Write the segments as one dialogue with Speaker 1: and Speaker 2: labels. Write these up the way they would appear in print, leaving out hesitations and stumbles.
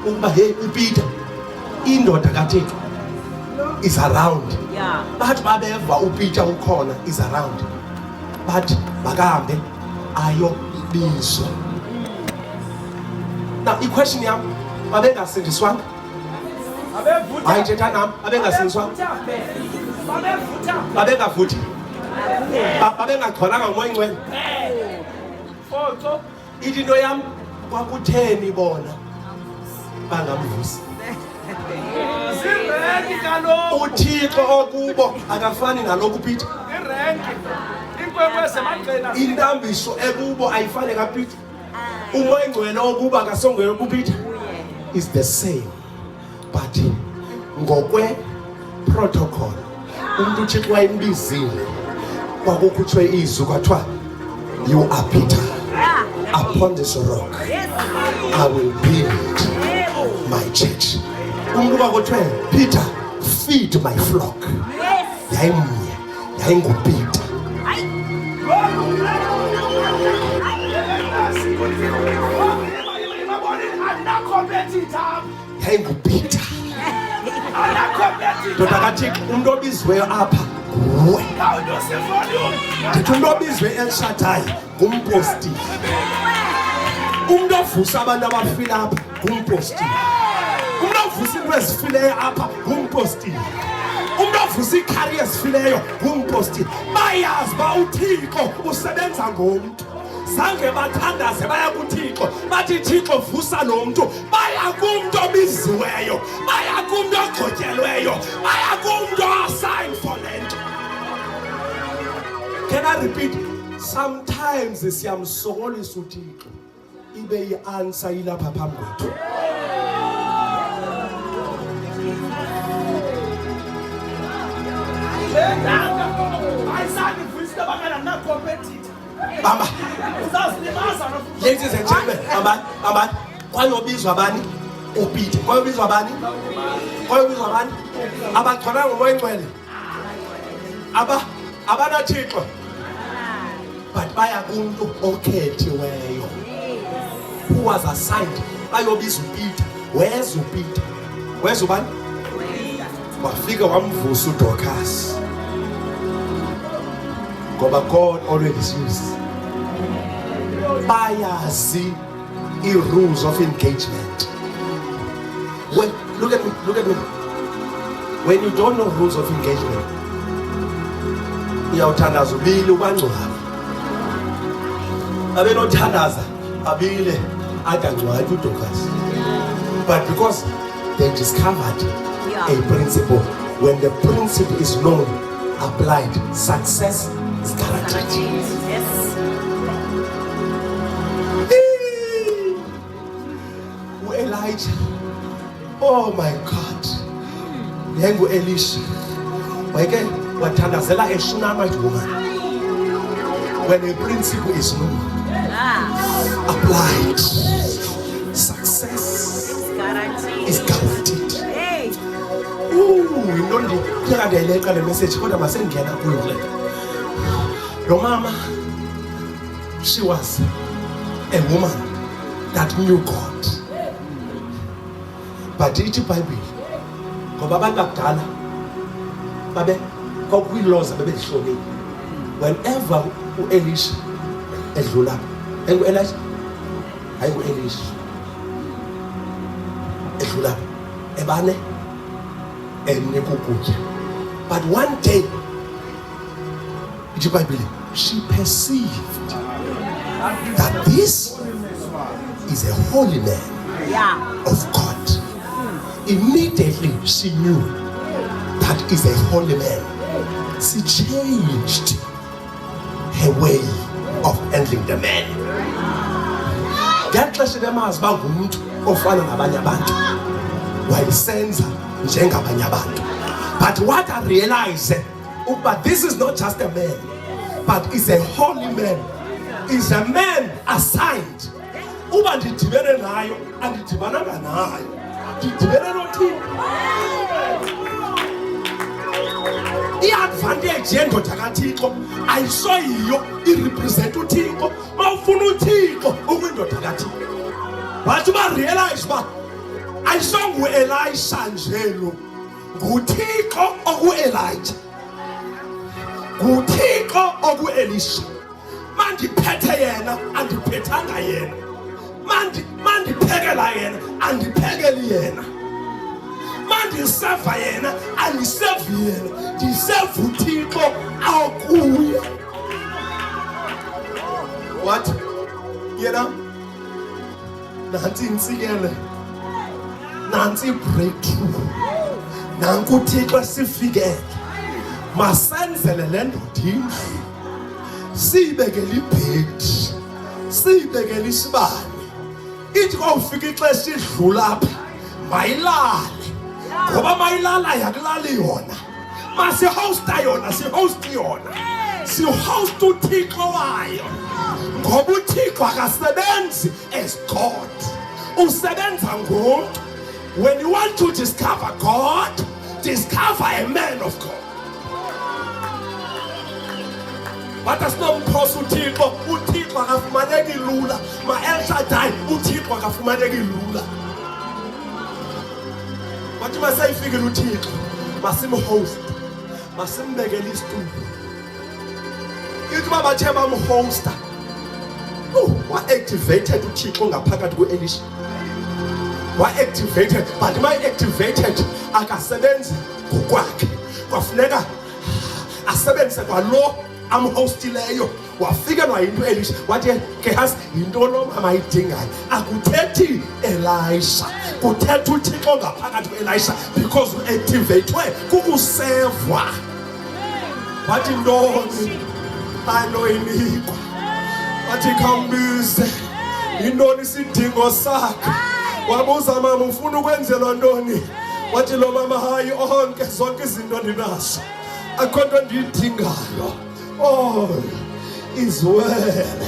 Speaker 1: Ukuba hey, uPeter, indoda kaThixo is around. Bathi babeva uPeter ukhona, is around, bathi makahambe ayobizwa. Now i-question yam, babengasindiswanga? Hayi, thetha nam, babengasindiswanga? Babengavuthi? Babengagcwalanga nguMoya Ingcwele? Ithi into yam, kwakutheni bona bangamvusi? UThixo okubo akafani naloku Peter. Intambiso ekubo ayifani kaPeter. UMoya Ingcwele okubo akasongwele kuPeter. Is the same, but ngokwe protocol, umuntu uThixo wayembizile, kwakukhutshwe izwi, kwathiwa, "You are Peter, upon this rock I will build my church." Umuntu kwakuthiwe, "Peter, feed my flock," yayimnye, yayinguPeter. YayinguPeter, ndoda kaThixo. Umntu obiziweyo apha nguwe. Ndithi umntu obizwe El Shaddai ngumpostile. Umntu ovusa abantu abafile apha ngumpostile. Umntu ovusa into ezifileyo apha ngumpostile. Umntu ovusa iikhari ezifileyo ngumpostile. Bayazi uba uThixo usebenza ngomntu. Zange bathandaze, baya kuThixo, bathi, "Thixo, vusa lo mntu." Baya kumntu obiziweyo, baya kumntu ogcotyelweyo, baya kumntu assigned for le nto. Can I repeat? Sometimes siyamsokolisa uThixo, ibe i-answer ilapha phambi kwethu. Bamba, ladies and gentlemen, bambani, bambani. Kwayobizwa bani? UPeter. Kwayobizwa bani? Kwayobizwa bani? Abagcwalanga nguMoya Ingcwele? Aba abanaThixo? But baya kumntu okhethiweyo who was assigned. Bayobiza uPeter. Weza uPeter. Weza ubani? Wafika wamvusa uDorcas, ngoba God always uses. Bayazi i-rules of engagement. When, look at me, look at me, when you don't know rules of engagement, uyawuthandaza ubile ubangcwabe. Babenothandaza abile ade angcwatywe uDorcas, but because they discovered a principle, when the principle is known, applied, success is guaranteed. UElijah, oh my God, yayingu-Elisha, wayeke wathandazela a Shunammite woman. When a principle is known, applied, success
Speaker 2: Guaranteed.
Speaker 1: Is guaranteed.
Speaker 2: Hey.
Speaker 1: Ooh, into nditheka ndiyayileqa le message, kodwa masendingena kuyo kule nto. Lo mama, she was a woman that knew God, but ithi iBhayibhile, ngoba abantu bakudala babe kwakwii-laws abebezihlonipha, whenever uElisha edlula, engu-Elisha, hayi, ngu-Elisha edlula, ebane emnika ukutya. But one day, ithi iBhayibhile, she perceived that this is a holy man of God. Immediately she knew that is a holy man, she changed her way of handling the man. Ngexesha bemazi uba ngumntu ofana nabanye abantu, wayesenza njengabanye abantu. But what I realize ukuba this is not just a man, but is a holy man, is a man assigned. Uba ndidibene nayo, andidibananga nayo, ndidibene noThixo. I-advantage yendoda kaThixo ayisoyiyo, irepresent uThixo. Uma ufuna uThixo, ukwindoda kaThixo. Wathi uba realize uba Ayisongu-Elisha nje lo, nguThixo oku-Elijah, nguThixo oku-Elisha. Mandiphethe yena, andiphethanga yena. Mandiphekela yena, andiphekeli yena. Mandiseva yena, andisevi yena, ndiseva uThixo akuye. Wathi yena, nantsi intsikele, nantsi ibreakthrough, nanku uThixo esifikele, masenzele le ndoda indlu, siyibekele ibhedi, siyibekele isibane, ithi kwawufika ixesha idlula apha mayilale, ngoba mayilala yakulali yona, masihosta yona, sihosti yona, sihost uThixo wayo, ngoba uThixo akasebenzi as God, usebenza ngomntu. When you want to discover God, discover a man of God. But asinomkhosi uThixo, uThixo akafumaneki lula. Ma-El Shaddai, uThixo akafumaneki lula. Wathi maseyifikile uThixo, masimhost, masimbekele isitulo. Ithi uba bathe bamhosta, wa-activated uThixo ngaphakathi ku-Elisha. Wa-activated, but ma-activated akasebenzi ngokwakhe, kwafuneka asebenzise kwalo amhostileyo. Wafikelwa yinto Elisha, wathi, Gehazi, yinto lo mama ayidingayo? Akuthethi Elisha, kuthetha uThixo ngaphakathi ku-Elisha, because uactivatwe kukusevwa. Wathi, ntoni anoyinikwa? Wathi, khawumbize, yintoni isidingo sakhe? Wabuza, mama, ufuna ukwenzelwa ntoni? Wathi lo mama, hayi, onke zonke izinto ndinazo, akho nto ndiyidingayo. Oh, is well.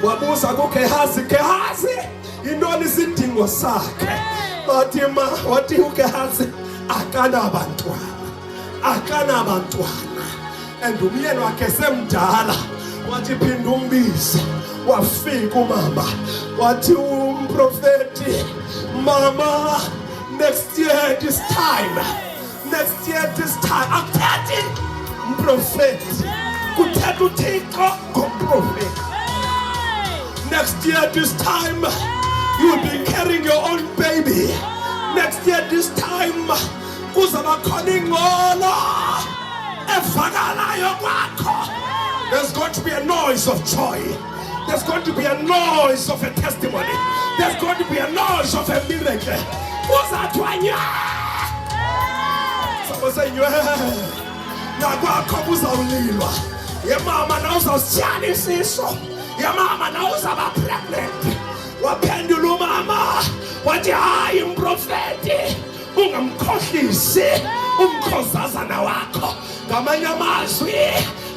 Speaker 1: Wabuza kuGehazi, Gehazi, yintoni isidingo sakhe? Wathi ma, wathi uGehazi, akanabantwana, akanabantwana, and umyeni wakhe semdala. Wathi, phinda umbize. Wafika umama, wathi umprofeti, mama, next year this time, next year this time. Akuthethi mprofeti, kuthetha uThixo ngomprofeti. Next year this time, you will be carrying your own baby. Next year this time, kuzaba khona ingxolo evakalayo kwakho. There's going to be a noise of joy, there's going to be a noise of a testimony, there's going to be a noise of a miracle. Kuzathiwa nya sabasenywe nakwakho, kuzawulilwa. Yemama, na uzawusityala isiso, yemama, na uzaba pregnant. Waphendula umama wathi, hayi mprofeti, ungamkhohlisi umkhozazana wakho. Ngamanye amazwi,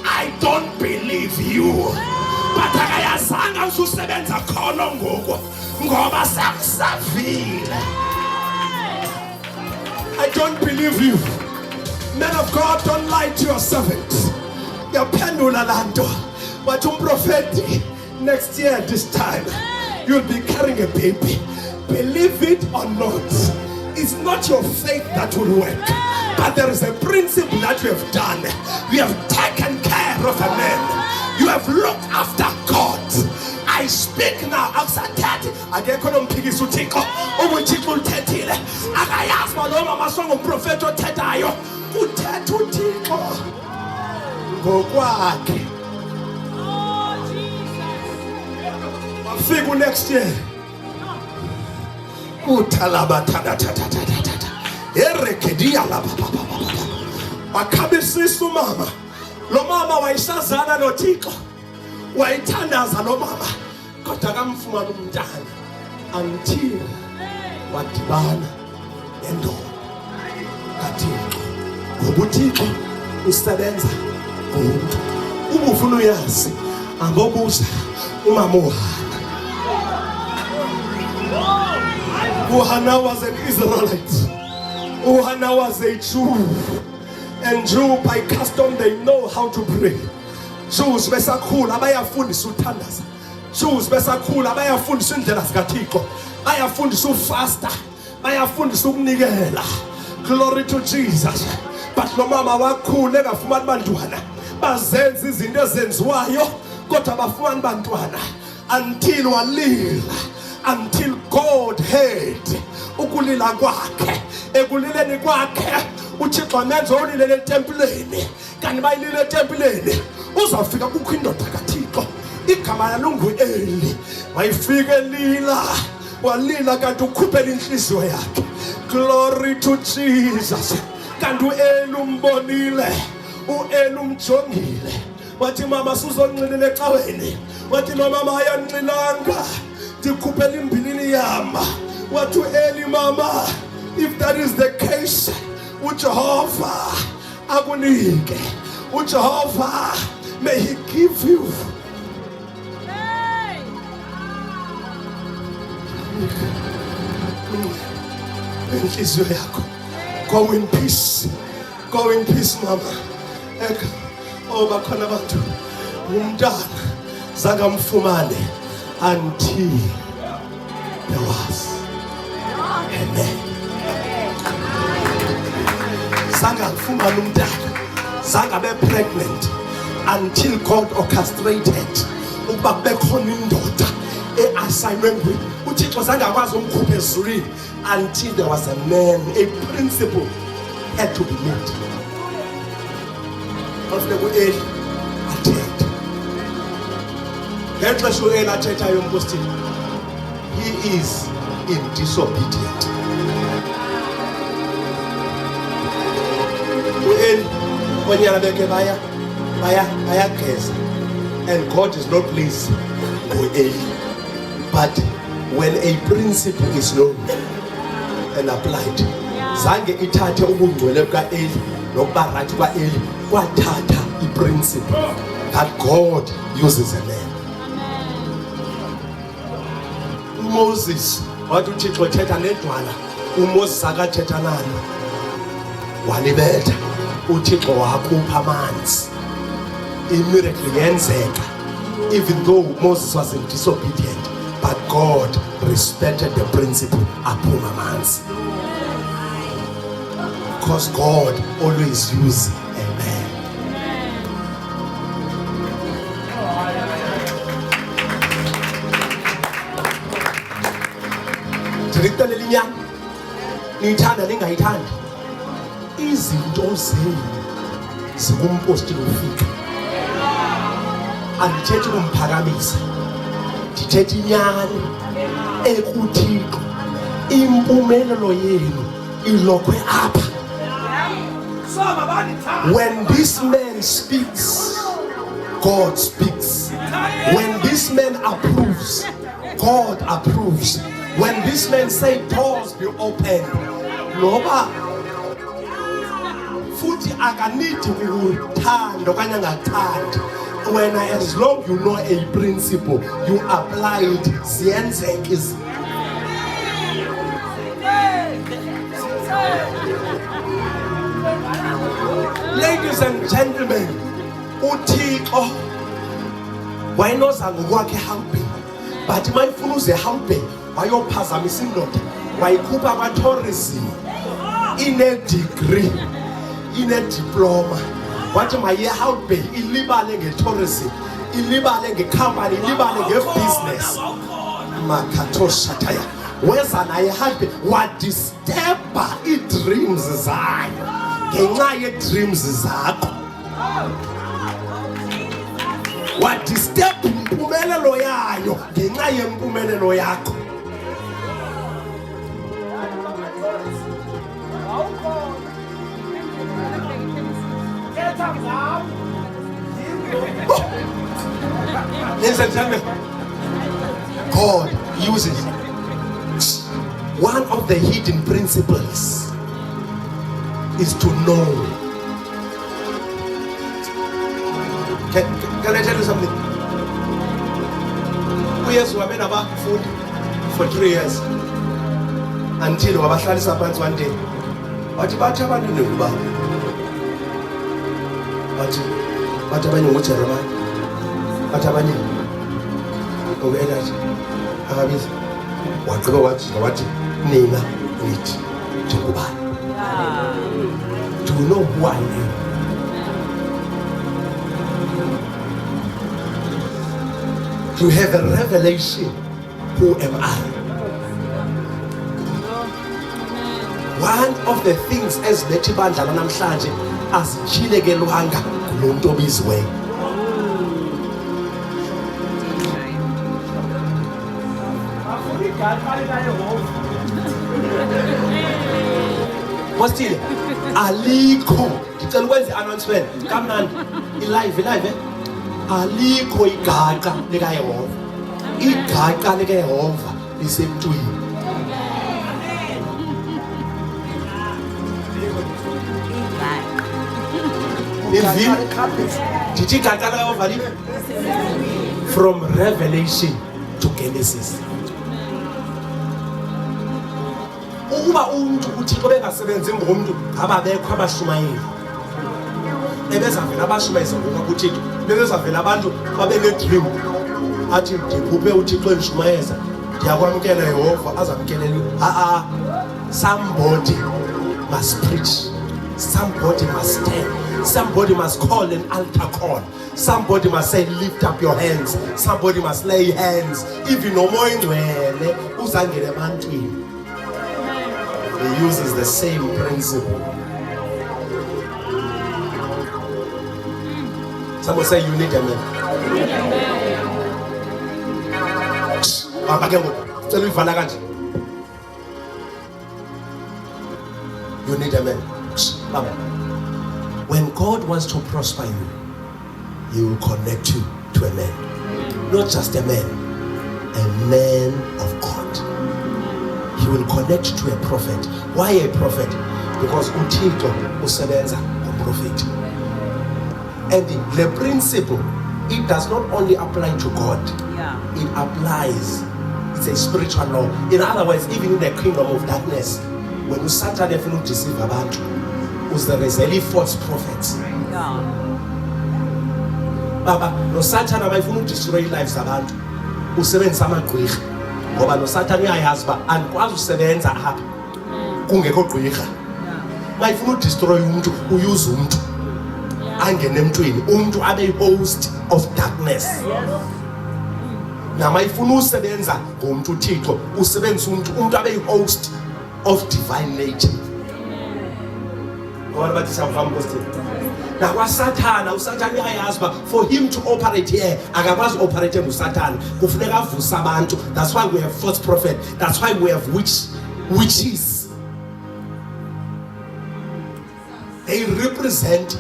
Speaker 1: I don't believe you. But akayazanga ususebenza khona ngoku, ngoba sekusavile. I don't believe you. Man of God, don't lie to your servant. Yaphendula laa nto, wathi umprofeti, next year this time, you'll be carrying a baby. Believe it or not, it's not your faith that will work, but there is a principle that you have done. You have taken care of a man, you have looked after God. I speak now. Akusathethi, akekho nomphikisa uThixo. Uba uThixo ulithethile, akayazi uba lo mama songumprofethi othethayo, kuthetha uThixo ngokwakhe.
Speaker 2: Oh, Jesus.
Speaker 1: Wafika unext year, kuthalaba thathathathathatha eregedia lapha, wakhabisisa umama. Lo mama wayisazana noThixo, wayithandaza lo mama, kodwa kamfumana umntana until wadibana nendoda kaThixo, ngoba uThixo usebenza ngomntu. Uba ufuna uyazi, angobuza umama uHana. uHana was an Israelite. uHana was a Jew, and Jew by custom, they know how to pray. Jews besakhula bayafundisa uthandaza. Jews besakhula bayafundisa indlela zikaThixo, bayafundisa ufasta. Bayafundisa ukunikela. Glory to Jesus. But lo mama wakhula engafumani bantwana. Bazenza izinto ezenziwayo kodwa bafumani bantwana until walila, until God heard ukulila kwakhe. Ekulileni kwakhe uThixo amenze olilele etempileni. Kanti bayilile etempileni, uzawufika kukho indoda kaThixo igama lalungu-Eli. Wayifika elila, walila kanti ukhuphela inhliziyo yakhe. Glory to Jesus. Kanti u-Eli umbonile, u-Eli umjongile, wathi mama suzonxilela ecaweni. Wathi lo mama ayanxilanga, ndikhuphela imbilini yama. Wathi u-Eli, mama, if that is the case, uJehova akunike, uJehova may he give you. Inhliziyo yakho. Go in peace, go in peace, mama. Eka, oh, bakhona abantu umntana zangamfumane until there was a man. Zangamfumane umntana, zangabe pregnant until God orchestrated ukuba kube khona indoda e-assignwe nguye uThixo. Zange akwazi umkhupha ezulwini until there was a man. A principle had to be met. Kwafuneka u-Eli athethe. Ngexesha u-Eli athethayo, umpostile, he is in disobedient. U-Eli onyana beke baya baya bayageza and God is not pleased ngu-Eli. But when a principle is known and applied, zange ithathe ubungcwele buka-Eli nokuba right kwa-Eli, kwathatha iprinciple that God uses a man. UMoses wathi uThixo thetha nedwala, uMoses akathetha nalo, walibetha, uThixo wakhupha amanzi, imiracle yenzeka. Even though Moses was in disobedient, but God respected the principle, aphuma amanzi, because God always use a man. Ndikuxelela inyani, niyithanda ningayithandi, izinto zenu zikumpostile ufika. Andithethi kumphakamisa, ndithetha inyani ekuThixo. Impumelelo yenu ilokhwe apha. When this man speaks, God speaks. When this man approves, God approves. When this man say doors be open, noba futhi akanidi ukuthanda okanye angathandi wena, as long you know a principle, you apply it, ziyenzeka izinto. Ladies and gentlemen, uThixo wayenoza ngokwakhe ehambeni, but mayifuna uze ehambeni, wayophazamisa indoda, wayikhupha kwa-tourism, ine-degree, ine-diploma, wathi mayiye eHout Bay, ilibale nge-tourism, ilibale ngekhampani, ilibale ngebusiness. Makhatoshataya, weza naye eHout Bay, wadisturba ii-dreams zayo ngenxa yee-dreams zakho, wadisturb impumelelo yayo ngenxa yempumelelo yakho.
Speaker 3: Thetha ngam.
Speaker 1: Ladies and gentlemen, God uses one of the hidden principles is to know. Can I tell you something? UYesu wabe nabafundi for 3 years until wabahlalisa phansi one day, wathi, bathi abantu ndingubani? Bathi abanye nguJeremiah, bathi abanye ngu-Elijah, akabiza. Wagqiba wajika wathi, nina Nithi njengobani? Do you know who I am? You have a revelation. Who am I? One of the things eziletha ibandla lanamhlanje azityhilekelwanga ngulo mntu obiziweyo. Postile alikho ndicela ukwenza i-announcement kamnandi ilive ilive eh? Alikho igaqa likaYehova, igaqa likaYehova lisemntwini. Nivile ndithi igaqa likaYehova li from Revelation to Genesis. Ukuba umntu uThixo bengasebenzi ngomntu ngababekho abashumayeli ebezavela abashumayeze ngoku kuThixo, bebezavela abantu babe ne-dream athi ndiphuphe uThixo endishumayeza, ndiyakwamkela Yehova, azamkelele. A-a, somebody must preach, somebody must stand, somebody must call an altar call, somebody must say lift up your hands, somebody must lay hands. Even nomoya ingcwele uzangena ebantwini. He uses the same principle. Someone say you need a man. Bamba ke ngoku, cela uyivala kanje. You need a man. Bamba. When God wants to prosper you, he will connect you to a man. Not just a man, a man of God. He will connect to a prophet. Why a prophet? Because uThixo usebenza ngomprofeti. And the principle, it does not only apply to God. It applies. It's a spiritual law. In other words, even in the kingdom of darkness, when uSatan efuna udeceive abantu, uzerezela i-false prophets. Baba, noSathana bayifuna udestroy lives zabantu, usebenzisa amagqwirha, ngoba noSathana uyayazi uba andikwazi usebenza apha kungekho gqwirha. Bayifuna udestroy umntu, uyuze umntu angene emntwini, umntu abe yi-host of darkness. Namayifuna usebenza ngomntu uThixo usebenzisa umntu, umntu abe yi-host of divine nature. Abantu bathi siyamfama Nkosini. Nakwasathana, usathana uyayazi uba for him to operate here akakwazi uoperate ngusathana, kufuneka avuse abantu. That's why we have false prophet, that's why we have witches. They represent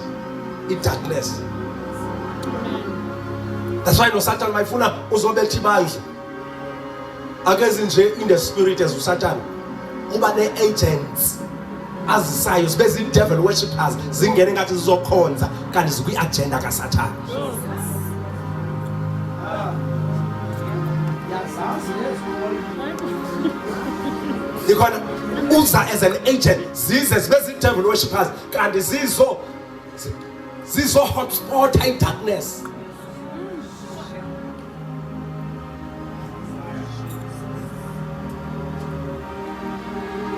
Speaker 1: i-darkness. That's why nosathana mayifuna uzobetha ibandla akezi nje in the spirit as usathana, uba ne-agents azisayo zibe zii-devil worshippers, zingene ngathi zizokhonza kanti zikwi-agenda kasathana. Ikhona uza as an agent, zize zibe zii-devil worshippers kanti zizo hotspot i-darkness.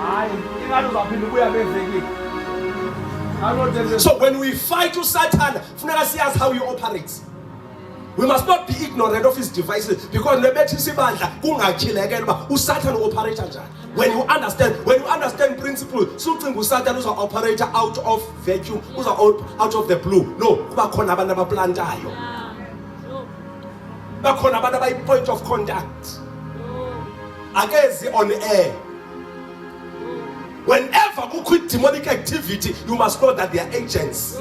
Speaker 3: Hayi, ingathi uzawuphinda ubuya bevekile.
Speaker 1: So when we fight uSathana, funeka siyazi how he operates. We must not be ignorant of his devices, because nebethisa ibandla kungatyhilekela uba uSathana uoperate njani. When you understand principle, sucinga uSathana uza-operate out of vacuum, uza out of the blue. No, kuba khona abantu abaplantayo, bakhona abantu abayi-point of contact. Akezi on air. Whenever kukho i-demonic activity, you must know that they are agents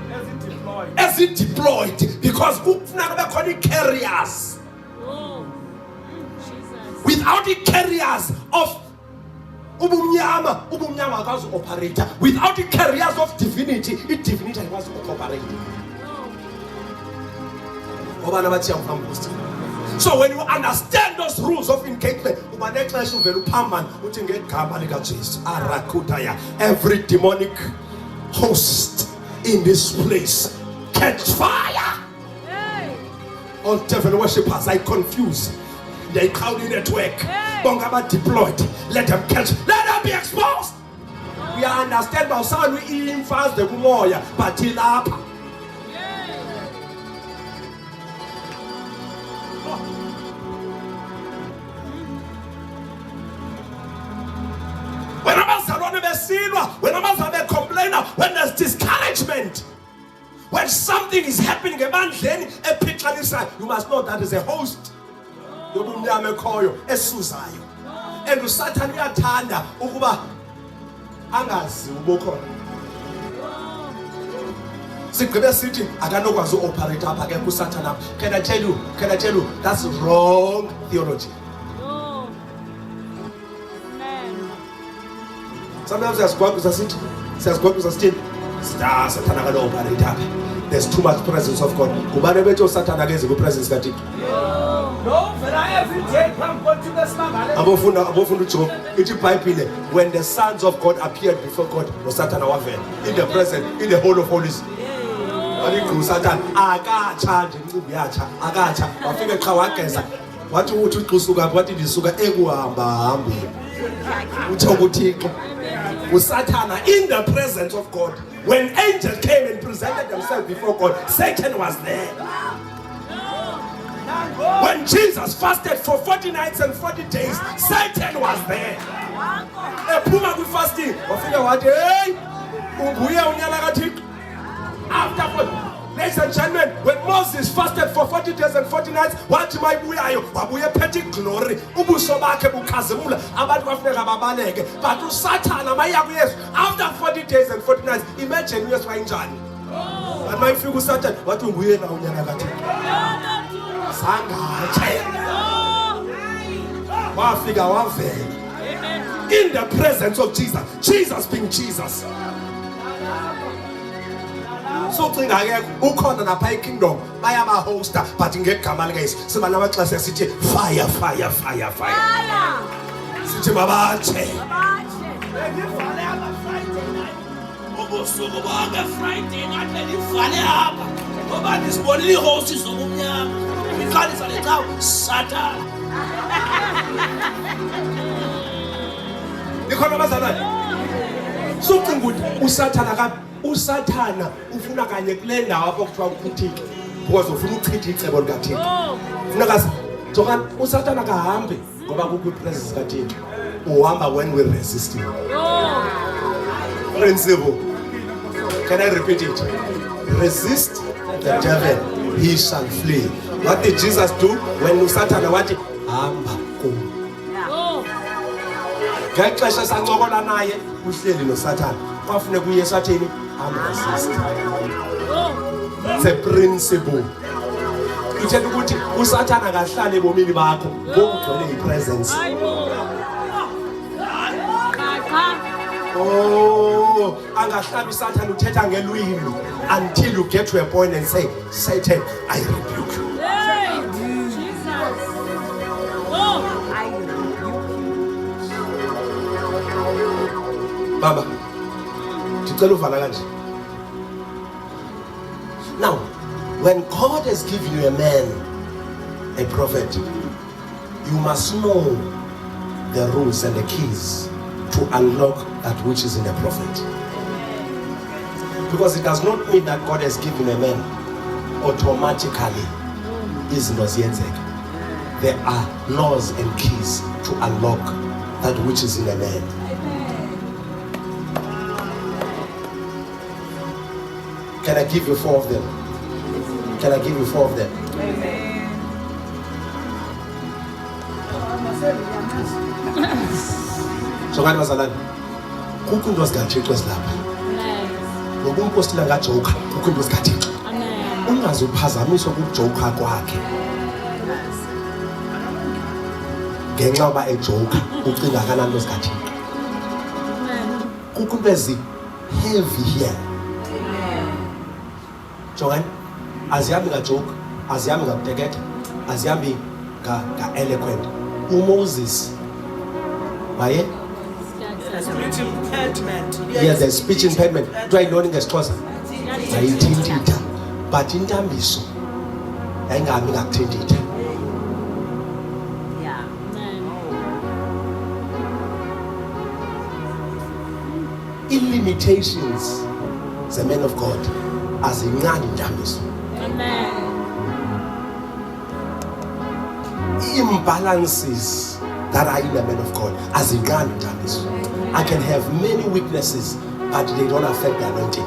Speaker 3: Ezi-deployed.
Speaker 1: Ezi-deployed, because kufuneka kube khona ii-carriers. Without i-carriers of ubumnyama, ubumnyama akwazi uoperate. Without i-carriers of divinity, i-divinity ayikwazi ukuoperate. Ngoba nabathi yamfamposti. So when you understand those rules of engagement, uba nexesha uvela uphambana uthi ngegama likaJesu arakutaya, every demonic host in this place, catch fire. All devil worshippers, I confuse. Ndiyayiqhawula inetwork. Bonke aba-deployed, let them catch, let them be exposed. Uya-understand uba usalwi imfazwe kumoya, but ilapha. When abazalwane besilwa, when abazalwane becomplaina, when there's discouragement, when something is happening ebandleni ephixanisayo, you must know that is a host yobumnyama ekhoyo esuzayo. And uSathane uyathanda ukuba angazi ubukhona. Sigqibe sithi akanokwazi uoperate apha ke kuSathane apha. Can I tell you? Can I tell you? That's wrong theology. Sometimes siyazigwagwisa sithi, siyazigwagwisa sithini? Sithi ah, Sathane akano-operate apha. There's too much presence of God. Ngubani ebethe uSathane akezi kwi-presence kaThixo?
Speaker 3: Lo uvela every day phambi koThixo esimangale.
Speaker 1: Abofunda, abofunda uJob, ithi iBhayibhile, when the sons of God appeared before God, noSathane wavela in the presence, in the hall of holies. Waligqi uSathane, akatsha nje, incumbi yatsha, akatsha, wafike qha wageza. Wathi uthi uXusuka phi? Wathi ndisuka ekuhambahambeni. Utsho kuThixo. USathana in the presence of God. When angels came and presented themselves before God, Satan was there. When Jesus fasted for 40 nights and 40 days, Satan was there. Ephuma kwi-fasting, wafika wathi, hey, unguye unyana kaThixo. After 40, ladies and gentlemen, when Moses fasted for 40 days and 40 nights, wathi mayibuyayo, wabuya ephethe iglory, ubuso bakhe bukhazimula, abantu kwafuneka babaleke. But uSathana mayiya kuYesu after 40 days and 40 nights, imagine uYesu wayinjani. But mayifika uSathana wathi unguye na unyana kaThixo. Zangatshe. Wafika wavela in the presence of Jesus, Jesus being Jesus. Sucinga ke ukhona napha ekingdom, bayabahosta, but ngegama likaYesu siba namaxesha sithi fire, fire, fire, fire, sithi mabatshe.
Speaker 3: Bengivale apha Friday night. Ubusuku bonke Friday night bengivale apha. Ngoba ndizibonile iihosti zobumnyama. Iqalisa le cawa, Satan.
Speaker 1: Ikhona abazalwane. Sucinga ukuthi uSathana ka uSathana ufuna kanye kule ndawo apho kuthiwa uThixo, because ufuna uchitha icebo likaThixo. Funa kasi jonga, uSathana kahambi ngoba kukho ipresence kaThixo. Uhamba when we resist him. Principle. Can I repeat it? Resist the devil, he shall flee. What did Jesus do when uSathana wathi hamba kum? Ngexesha sancokola naye uhleli noSathana, kwafuneka uYesu athini? Amresist. It's a principle. Ithetha ukuthi uSathana akahlali ebomini bakho ngokugcwele ipresence. Oh, angahlali uSathana uthetha ngelwimi until you get to a point and say, Satan, I rebuke you.
Speaker 2: Hey, Jesus. Oh.
Speaker 4: I rebuke you.
Speaker 1: Baba, ndicela uvala kanje. Now, when God has given you a man, a prophet, you must know the rules and the keys to unlock that which is in the prophet. Because it does not mean that God has given a man automatically izinto ziyenzeka. There are laws and keys to unlock that which is in a man. Can I give you 4 of them? Can I give you 4 of them? Jongani bazalwane, kukho into zikaThixo ezilapha. Ngoba umpostile angajoka, kukho into zikaThixo. Ungaze uphazamiswe kukujoka kwakhe. Ngenxa yoba ejoka, ucinga akananto zikaThixo. Kukho into ezi heavy here. Jongani, azihambi ngajoke, azihambi ngakuteketha, azihambi nga-eloquent. uMoses waye
Speaker 3: Speech impediment.
Speaker 1: Yeah, the speech impediment. Kuthiwa yintoni ngesiXhosa? Yayithintitha. But intambiso yayingahambi ngakuthintitha.
Speaker 4: Yeah.
Speaker 1: I-limitations ze-man of God azinqandi intambiso.
Speaker 2: Amen.
Speaker 1: Imbalances that are in the man of God azinqandi intambiso. I can have many weaknesses, but they don't affect the anointing.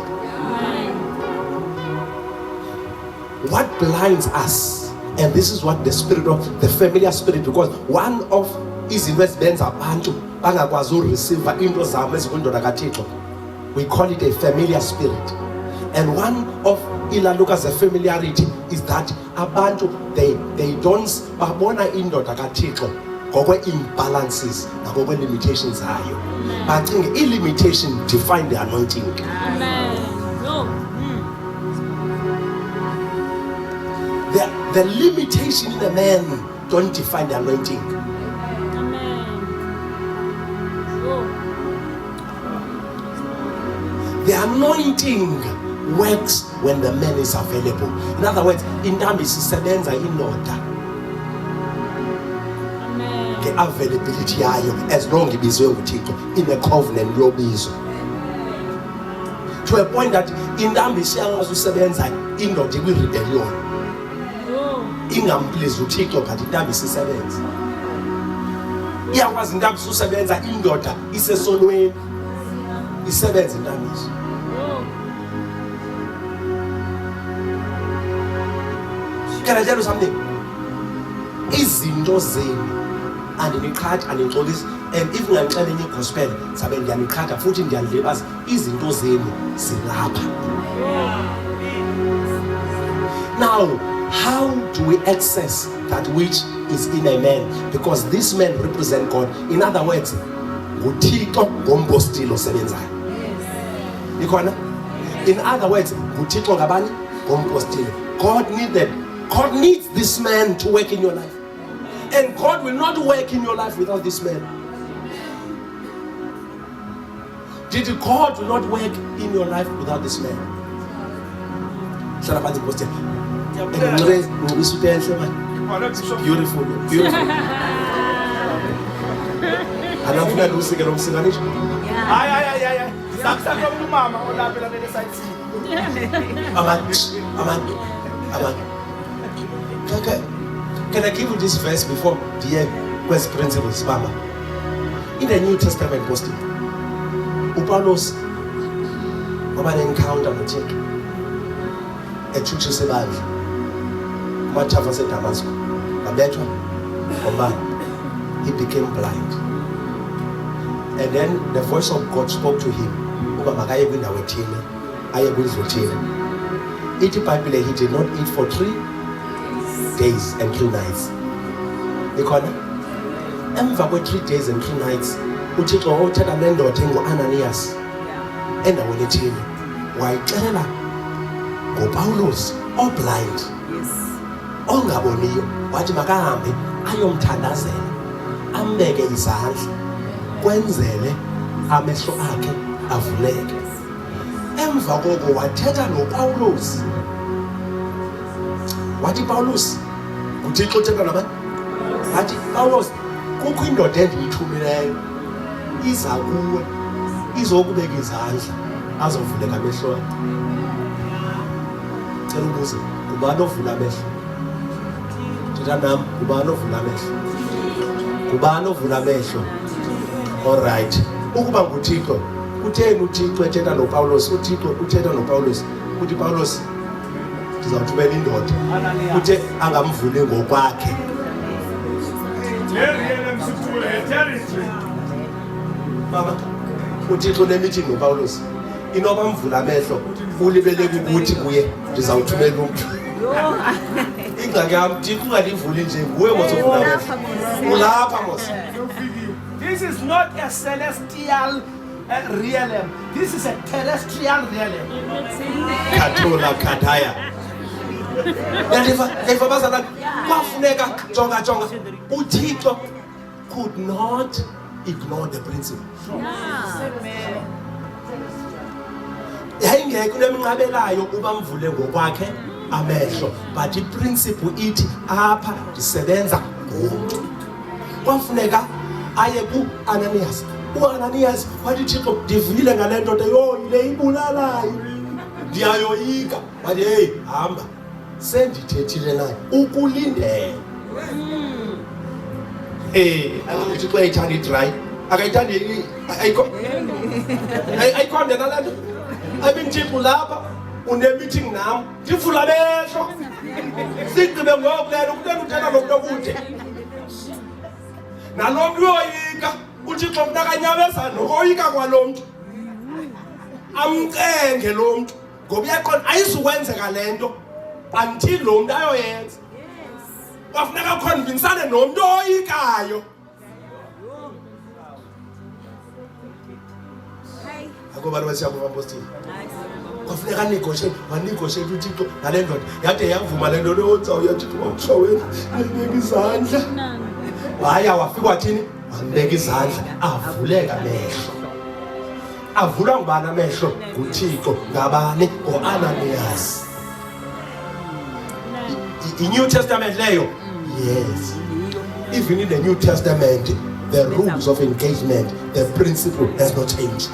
Speaker 1: What blinds us, and this is what the spirit of the familiar spirit, because one of izinto ezibenza abantu bangakwazi ureceive into zabo ezikwindoda kaThixo, we call it a familiar spirit. And one of ilaluka ze-familiarity is that abantu they don't babona indoda kaThixo ngokwe-imbalances nangokwe-limitations zayo, bacinge i-limitation define the anointing.
Speaker 2: Amen. No.
Speaker 1: The limitation in a man don't define the anointing.
Speaker 2: Amen. Oh.
Speaker 1: The anointing works when the man is available. In other words, intambiso isebenza indoda
Speaker 2: Amen.
Speaker 1: nge-availability yayo, as long ibizwe nguThixo, ine-covenant yobizo, to a point that intambiso iyakwazi usebenza indoda ikwi-rebellion,
Speaker 2: Oh.
Speaker 1: ingamplease uThixo, but intambiso isebenza. Iyakwazi intambiso usebenza indoda isesonweni, isebenza intambiso.
Speaker 2: Oh.
Speaker 1: Can I tell you something? Izinto zenu andiniqhathi, andinixolisi, and if ngandixela enye igospel zabe ndiyaniqhatha futhi ndiyandilibaza. Izinto zenu zilapha. Now, how do we access that which is in a man? Because this man represent God. In other words, nguThixo ngompostile osebenzayo. Ikhona? In other words, nguThixo ngabani? Ngompostile. God needs this man to work in your life. And God will not work in your life without this man. Did God will not work in your life without this man? Hlala phansi, mpostile. And unxibe isuti enhle, man. Beautiful, beautiful. Anafuna lusike lo msika nisho.
Speaker 3: Hayi, hayi, hayi, hayi, sakusaqoba umama olapha elalela esayithini.
Speaker 1: Aman, aman, aman. Okay. Can I give you this verse before the quest principles, Mama? In the New Testament, posting, uPaulos waba ne-encounter noThixo etshutshisa ibandla kumathafa aseDamasco, wabethwa ngombane, he became blind, and then the voice of God spoke to him uba makaye kwindawo ethile, aye kwindlu ethile. Ithi iBhayibhile he did not eat for 3 days and 3 nights. Ikhona? Emva kwe-3 days and 3 nights, uThixo wawuthetha nendoda engu-Ananias endaweni ethile, wayixelela ngoPawulos oblind, ongaboniyo, wathi makahambe ayomthandazela, ambeke izandla kwenzele amehlo akhe avuleke. Emva koko wathetha noPawulos, wathi, "Pawulos," nguThixo uthetha nabantu, wathi, "Pawulos, kukho indoda endiyithumileyo, iza kuwe izokubeka izandla, azovuleka amehlo akho." Cela ubuze, ngubani ovula amehlo? Thetha nam, ngubani ovula amehlo? Ngubani ovula amehlo? Alright, ukuba nguThixo, kutheni uThixo ethetha noPawulos? UThixo uthetha noPawulos, uthi, "Pawulos, ndizawuthumela indoda." Uthe angamvuli ngokwakhe? Mama, uThixo unemeeting noPawulos, inoba mvula amehlo, ulibele kukuthi kuye, "Ndizawuthumela umntu." Ingxaki yam, Thixo, ungandivuli nje, nguwe mos ovula amehlo, ulapha mos.
Speaker 3: This is not a celestial realm. This is a terrestrial realm.
Speaker 1: Khathola khathaya, yandiva, yandiva bazalwane. Kwafuneka, jonga, jonga, uThixo could not ignore the principle. Yayingekho into emnqabelayo uba mvule ngokwakhe amehlo, but iprinciple ithi apha ndisebenza ngomntu. Kwafuneka aye ku-Ananias. UAnaniyas wathi, Thixo, ndivile ngale ndoda, yho, yile ibulalayo, ndiyayoyika. Wathi, heyi, hamba, sendithethile naye, ukulindele. Eh, uThixo uyayithanda idrayi, akayithandi, ayikho ayikho ndena le nto. I mean, Thixo, lapha une-meeting nam, ndivula amehlo, sigqibe ngoku le nto, kutena uthetha lo mntu okude nalo mntu uyoyika. UThixo mntakanyameza nokoyika kwalo mntu, amcenge lo mntu, ngoba uyaqonda ayizukwenzeka le nto until lo mntu ayoyenza. Kwafuneka akhonvinsane nomntu oyikayo. Akho bantu basiyakuva, mpostile. Kwafuneka anegotiate, wanegotiate uThixo nale ndoda, yade yavuma le ndoda. Otsawuya Thixo, wawutsho wena, ndibeka izandla. Waya wafika wathini? Wambeka izandla, avuleka amehlo. Avulwa ngubani amehlo? NguThixo. Ngabani? Ngo-Ananiyas. I-New Testament leyo. Yes, even in the New Testament, the rules of engagement, the principle has not changed.